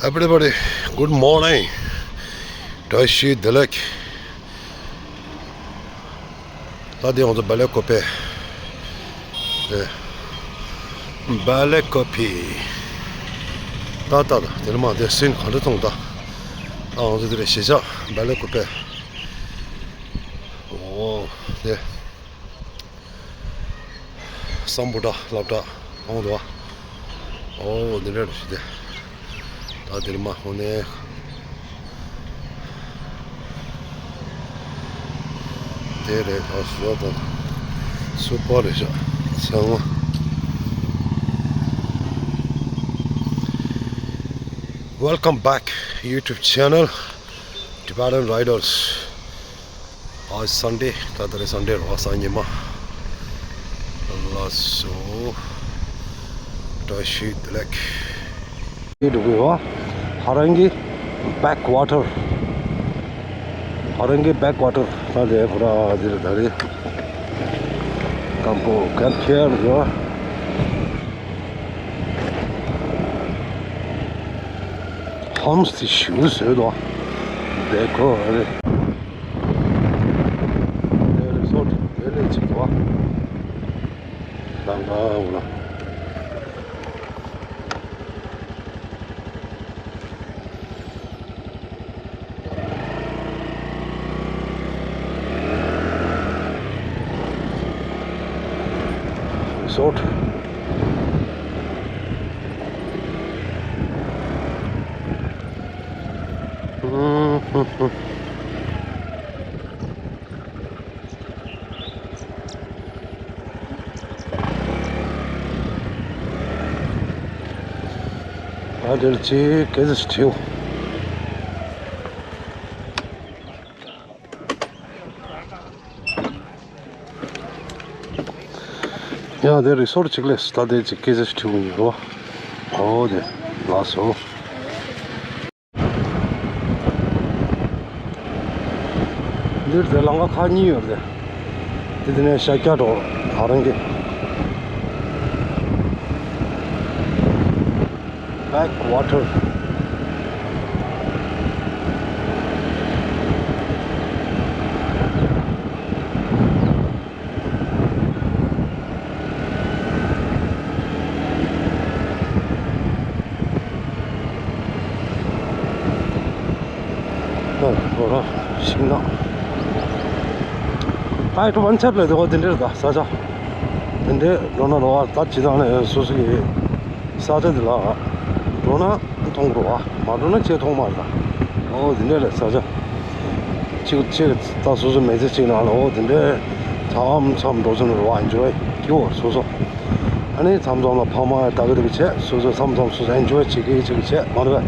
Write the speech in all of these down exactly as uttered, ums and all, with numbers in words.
Everybody, good morning. བཀྲ་ཤིས་བདེ་ལེགས། ད་དེ་ང་ཚོ་བེ་ལེ་ཀོ་པེ། དེ། བེ་ལེ་ཀོ་པེ། ད་ད་ད་དེ་ལ་མ་དེ་སིན་ག་འདྲ་མཐོང་ད། ད་ང་ཚོ་དེ་རེད་གཞིས་ཆགས་བེ་ལེ་ཀོ་པེ། ཨོ། དེ། སམ་བྷོ་ཊ་སློབ་གྲྭ་མཐོང་འདུག་ཨ། ཨོ་འདི་འདྲ་རེད་ཞུ་དེ། ད་འདིར་མ་འོ་ནས། དེ་རེད་ད་ཞུ་ད། སུ་པར་རེད་ཤག་ཚང་མ། Welcome back YouTube channel Tibetan Riders. आज संडे, ད་ད་རེས་སན་ཌེ་རེད་བ། སང་ཉིན་མ། ལགས་སོ། བཀྲ་ཤིས་བདེ་ལེགས། འགྲོ་དགོས་བ། ཧ་རང་གི་བེག་ཝ་ཊར། ཧ་རང་གི་བེག་ཝ་ཊར། ད་དེ་ཕུ་ར་དེ་རེད་ད་རེད། སྐམ་པོ་སྐམ་ཁྱེར་ཡོད། ཧོམ་སི་ཤུ་ཟོས་དོ། དེ་ཁོ་རེད། དེ་རི་སོར་ཊི་དེ་ལས་ཅིག་བ། དང་ག་འོ་ལ། སོར་ཊི། ཨ་དེར་ཅིག་གེ་ཟིག་ཁྲིའུ། ཡང་དེ་རི་སོར་ཊི་ཅིག་ལས་ད་དེ་ཅིག་སྐད་ཆ་ཞིག་དྲི་དགོས་ཡོད་རོ། ཨོ་དེ་ལགས་སོ། འདིར་དེ་ལམ་ཁ་ཁག་གཉིས་ཡོད་རེད། དེ་དེ་ནས་ཤར་རྒྱག་འགྲོ་ཨ་རང་གི། བེག་ཝ་ཊར། ཨོ་ལོ་ར་ཤིང་ནགས། ཨའི་ཀྲོ་བན་ཆབ་ལས་དེ་འོ་དེ་འདྲས་ད་ས་ཆ། དེ་འདྲས་འགྲོ་ན་རོ་བ་ད་ཇི་ལྟར་ནས་སོ་སོ་གི་ས་ཆ་དེ་ལ་འགྲོ་ན་མཐོང་གི་རོ་བ། མ་འགྲོ་ན་ཆེས་མཐོང་མ་རེད་ད། ཨོ་དེ་འདྲས་རེད་ས་ཆ། གཅིག་གཅིག་ད་སོ་སོ་མི་ཚེ་གཅིག་ནང་ལ་ཨོ་དེ་འདྲས་མཚམས་མཚམས་འགྲོ་ཚུལ་རོ་བ་ཨེན་ཇོའི་སྐྱིད་པོ་སོ་སོ། ཨ་ནི་མཚམས་མཚམས་ལ་ཕ་མ་ད་གི་དེ་གི་བྱས་སོ་སོ་མཚམས་མཚམས་སོ་སོ་ཨེན་ཇོའི་བྱེད་ཀྱི་བྱེད་ཀྱི་བྱས་མ་རེད་པས།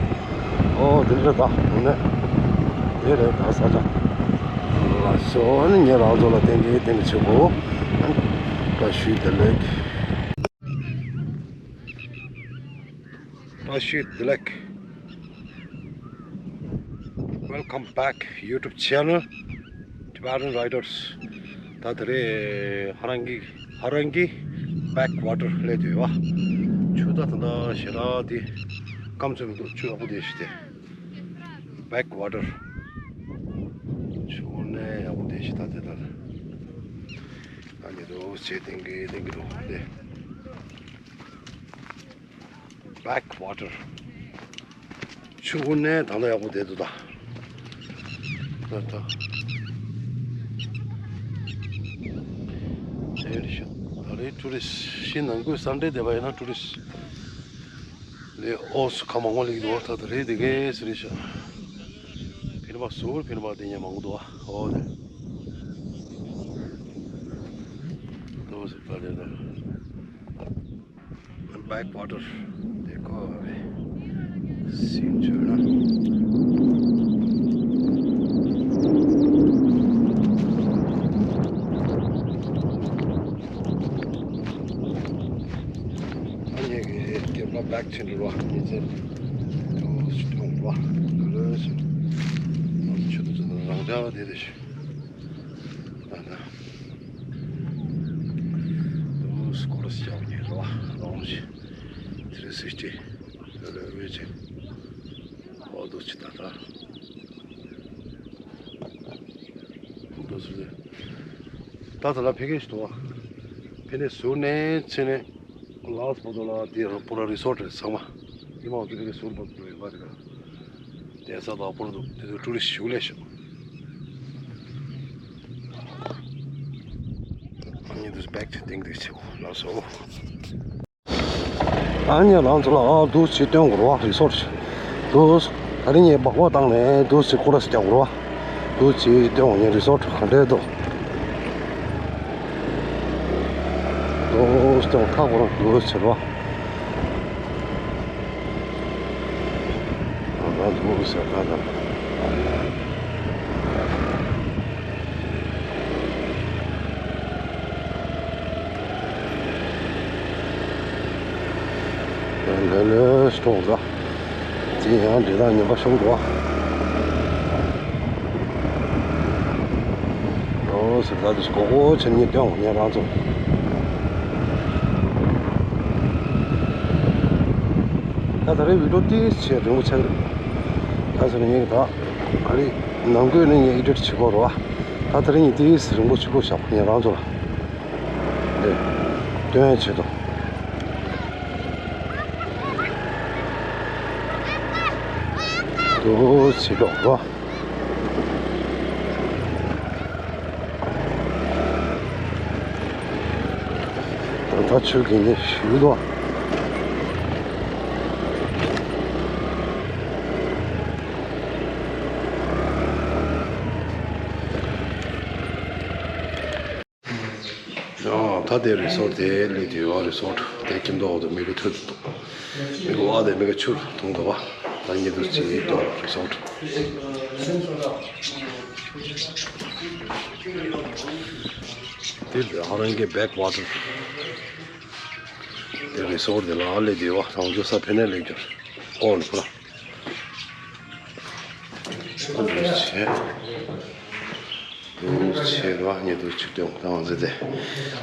ཨོ་དེ་འདྲས་ད་འོ་ནས་དེ་རེད་ད་ས་ཆ། ལགས་སོ། ཨ་ནི་ངས་རང་ཚོ་ལ་བསྟན་གྱི་བསྟན་གྱི་བྱེད་དགོས། ཨ་ནི་བཀྲ་ཤིས་བདེ་ལེགས། བཀྲ་ཤིས་བདེ་ལེགས། Welcome back YouTube channel Tibetan Riders. ད་དེ་རེད་ཧ་རང་གི་ཧ་རང་གི་བེག་ཝ་ཊར་སླེབས་དུས་བ། ཆུ་ད་ད་ད་ཞེ་དྲག་དེ་སྐམ་ཚོད་མི་འདུག་ཆུ་ཡག་པོ་དེ་ཞིག་དེ། བེག་ཝ་ཊར། ཆུ་དངོས་གནས་ཡག་པོ་དེ་ཞིག་ད་དེ་ད། ཨ་ནི་དུ་ཆེ་ཏིང་གི་ཏིང་གི་དུ་དེ། བེག་ཝ་ཊར། ཆུ་དངོས་གནས་ད་ལྟ་ཡག་པོ་བསྡད་འདུག་ད། ད་ད། དེ་རེད་ཤག་ད་རེས་ཊུ་རི་སི་ཊི་ཕྱི་ནང་ཁུལ་སན་ཌེ་བསྡད་པ་ཡིན་ན་ཊུ་རི་སི་ཊི་ལས་ཨོ་སུ་ཁ་མང་པོ་སླེབས་འདུག་ད་ད་རེས་དེ་གས་སི་རེད་ཤག་ཕིན་པ་ཟུར་ཕིན་པ་དེ་ཉན་མང་པོ་འདུག་ཨོ་དེ། ཏོ་སི་པ་དེ་ད། བེག་ཝ་ཊར། དེ་ཀོ་བའི་སིང་ཆོས་ན། ཨ་ནི་གི་རྒྱབ་ལ་བེག་ཆེན་རེད་བ། ཉིན་མཚན་ཏོ་སི་ཏོང་རེད་བ། ལོས་ཆུ་ཏོ་ཆུ་ཏོ་རང་འཇགས་དེ་རེད་ཤག་ད་ད། ཏོ་སི་ཀོ་ར་སི་ཡག་ཉེ་རེད་བ། ལོང་ཞི་ཐི་རི་སིག་སི་ཊི་ལོས་ལོས་ཆེ། ཨོ་འདུག་ཅི་ད་ད། འདུག་ཟེར་ཏེ། ད་ད་ལ་ཕ་གི་ཞིག་འདུག་བ། ཕ་གི་ཟུར་ནས་ཕྱི་ནས་ལགས་པོ་འདུག་ལ་དེ་རུ་པུ་ར་རི་སོར་ཊི་རེད་ཚང་མ། ཉི་མ་འདི་ཕ་གི་ཟུར་པོ་འདུག་ཡོད་པ་རེད། དེ་ས་ད་པུ་ར་འདུག་དེ་ཚོ་ཊུ་རི་སི་ཊི་ཞིག་ལས་ཤོག་ཨ་ནི་འདུག་སྦེག་ཅིག་ཏིང་ཏིང་ཆེ་བོ་ལགས་སོ། ཨ་ནི་རང་ཚོ་ལ་ཨ་འདུག་ཅིག་སྟོན་དགོས་རེད་བ། རི་སོར་ཊི་འདུག་ད་རིང་ངས་སྦག་སྦག་བཏང་ནས་འདུག་ཅིག་སྐོར་ར་ཞིག་རྒྱག་དགོས་རེད་བ། འདུག་ཅིག་སྟོན་དགོས། ངས་རི་སོར་ཊི་ག་འདྲས་འདུག་འདུག་སྟོན་ཐག་གོ་ར་འདུག་ཟེར་བ། ང་འདུག་ཟེར་ད་ད། ལྷོད་ལྷོད་ཤོག་ཟ། དེ་ཡང་འདྲེ་དང་ཉེན་པ་ཤོག་འགྲོ། ཨོ་ཟེར་ད་དུ་གོ་གོ་ཕྱིར་ཉེ་སྟོན་ཉེ་རང་ཚོ། ད་ད་རེས་བི་ཌིའོ་ཏིས་ཆེ་རིང་པོ་ཆགས་རེད། ད་ཟེར་ཉེ་གི་ད་ཨ་རི་ནང་ཁུལ་ནས་ཉེ་ཨི་ཌིཊ་བྱེད་དགོས་རེད་བ། ད་ད་རིང་ཉིན་དེའི་རིང་པོ་ཆུ་ལོག་བཞག་ཉན་རང་ཚོ་ལ་འདི་སྟོན་ཡ་ཆེད་དུ་འདུག་ཕྱི་ལོག་རོ། ད་ད་ཆུ་གི་ནི་ཞུ་དོ། ཨ་ད་དེ་རི་སོར་ཊི་དེ་སླེབས་དུས་ཨ་རི་སོར་ཊི་དེ་ཁྱིམ་ཐོག་ཏུ་མི་གི་ཐོད་དུ་མི་གི་བ་དེ་མི་གི་ཆུར་ཐུང་དུ་བ། ད་ཉེ་དུ་ཅི་ཡིན་ཏོ་རི་སོར་ཊི། དེ་ཨ་རང་གི་བེག་ཝ་ཊར། དེ་རི་སོར་ཊི་དེ་ལ་ཨ་ལེ་དེ་བ་ཐང་ཆུ་ས་ཕེ་ནེ་ལེགས་གྱུར་ཨོ་ལ་ཕུ་ལ། འདུག་བྱས། འདུག་བྱས་ར་ཉེ་དུ་ཆུ་སྟོན་དང་ཟེར་ཏེ།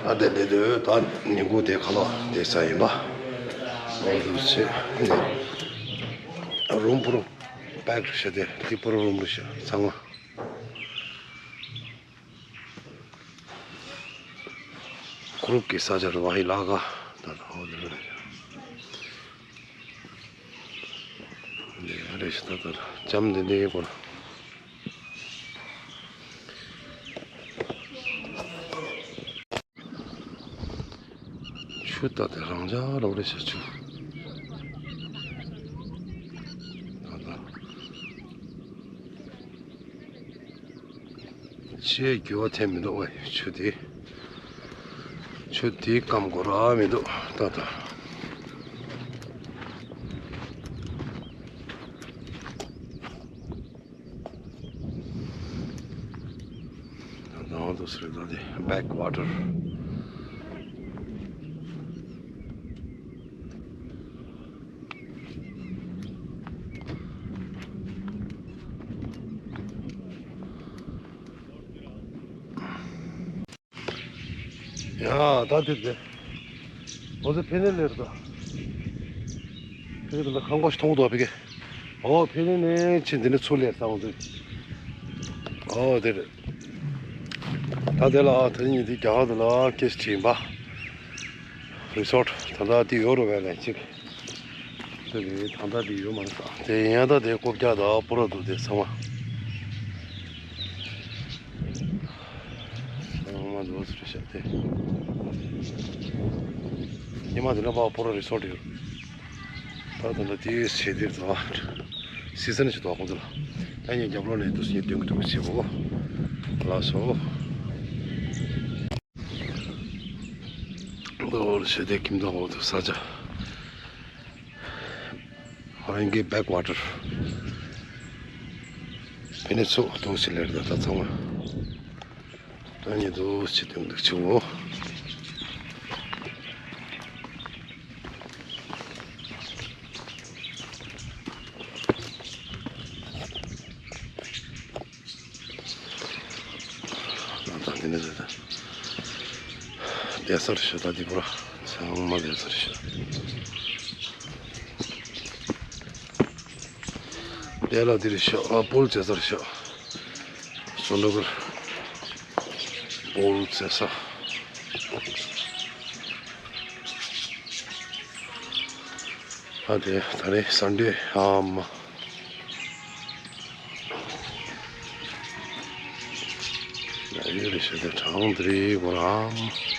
ཨ་དེ་ལས་དུ་ད་ཉིན་གུང་དེ་ཁ་ལག་དེ་ས་ཡིན་པ། འདུག་བྱས། རུམ་བུ་རུམ་པེག་རུ་བྱས་ཏེ་དེ་བུ་རུ་རུམ་རུ་བྱས་ཚང་མ། ཁུ་རུབ་ཀྱི་ས་ཆ་རུ་བ་ཧི་ལ་ག་ད་ཧོ་དེ་རུ་རེད། འདི་རེད་ཤི་ད་ད་ལྕམ་འདི་འདི་ཡིན་གོ། ཆུ་ད་དེ་རང་ཅག་རོགས་རེད་ཤི་ཆུ། ད་ད། ཆེས་རྒྱུ་བ་ཐེབས་མི་འདུག་བས་ཆུ་དེ། ཆུ་དེའི་སྐམ་གོ་ར་མི་འདུག་ད་ད། ད་ད་འདུག་ཟེར་ད་དེ་བེག་ཝ་ཊར། ཡ་ད་དེ་དེ། འོ་ཚོ་ཕེ་ནེ་ལེར་ད། ཕེ་ནེ་ལ་ཁང་པ་ཞིག་མཐོང་འདུག་ཕ་གི། ཨོ་ཕེ་ནེ་ནས་ཕྱིན་འདི་ནས་ཚུར་ལེར་ད་འོ་ཚོ། ཨོ་དེ་རེད། ད་དེ་ལ་ད་ཉིན་འདི་རྒྱ་གར་དུ་ལ་ཀེ་སི་བྲིས་ཡིན་པ། རི་སོར་ཊི་ད་ལྟ་འདི་ཡོད་རུ་བས་ལན་གཅིག་དེ་གི་ད་ལྟ་འདི་ཡོད་མ་རེད་ས། དེ་ཡིན་ཡང་ད་དེ་རྐུབ་བཀྱག་དང་པུ་ར་འདུག་དེ་ཚང་མ། ཚང་མ་འདུག་ཟེར་བཤད་དེ། ཉི་མ་འདི་ན་པ་པུ་ར་རི་སོར་ཊི་ཡོད། ད་ད་ལྟ་དེ་བྱེད་དེ་ད་སི་ཛན་ཞིག་འདུག་ཁོང་ཚོ་ལ། ད་ངས་རྒྱབ་ལོགས་ནས་འདུག་སེ་ངས་སྟོན་གི་འདུག་བྱེད་གོ། ལགས་སོ། ལོར་ཞེ་དེ་ཁྱིམ་ཚང་འོག་ཏུ་ས་ཆ། ཧོ་རང་གི་བེག་ཝ་ཊར། ཕེ་ནེ་ཚོ་འདུག་སེ་ལེར་ད་ད་ཚང་མ། ད་ཉེ་འདུག་སེ་སྟོན་འདུག་ཆུ་བོ། ད་འདི་ནས་ཟེར་ད། བསྡད་ས་རེད་ཤག་ད་འདི་པུ་ར་ཚང་མ་བསྡད་ས་རེད་ཤག་དེ་ལ་འདིར་ཤོག་ཨ་པུལ་བྱེད་སར་ཤོག་སུ་འགྲོ་གར་པུལ་བྱེད་ས། ཨ་དེ་ད་རེས་སན་ཌེ་ཨམ། ཡ་ཡོད་རེད་ཤག་དེ་གྲང་དེ་རེད་གོ་རམ།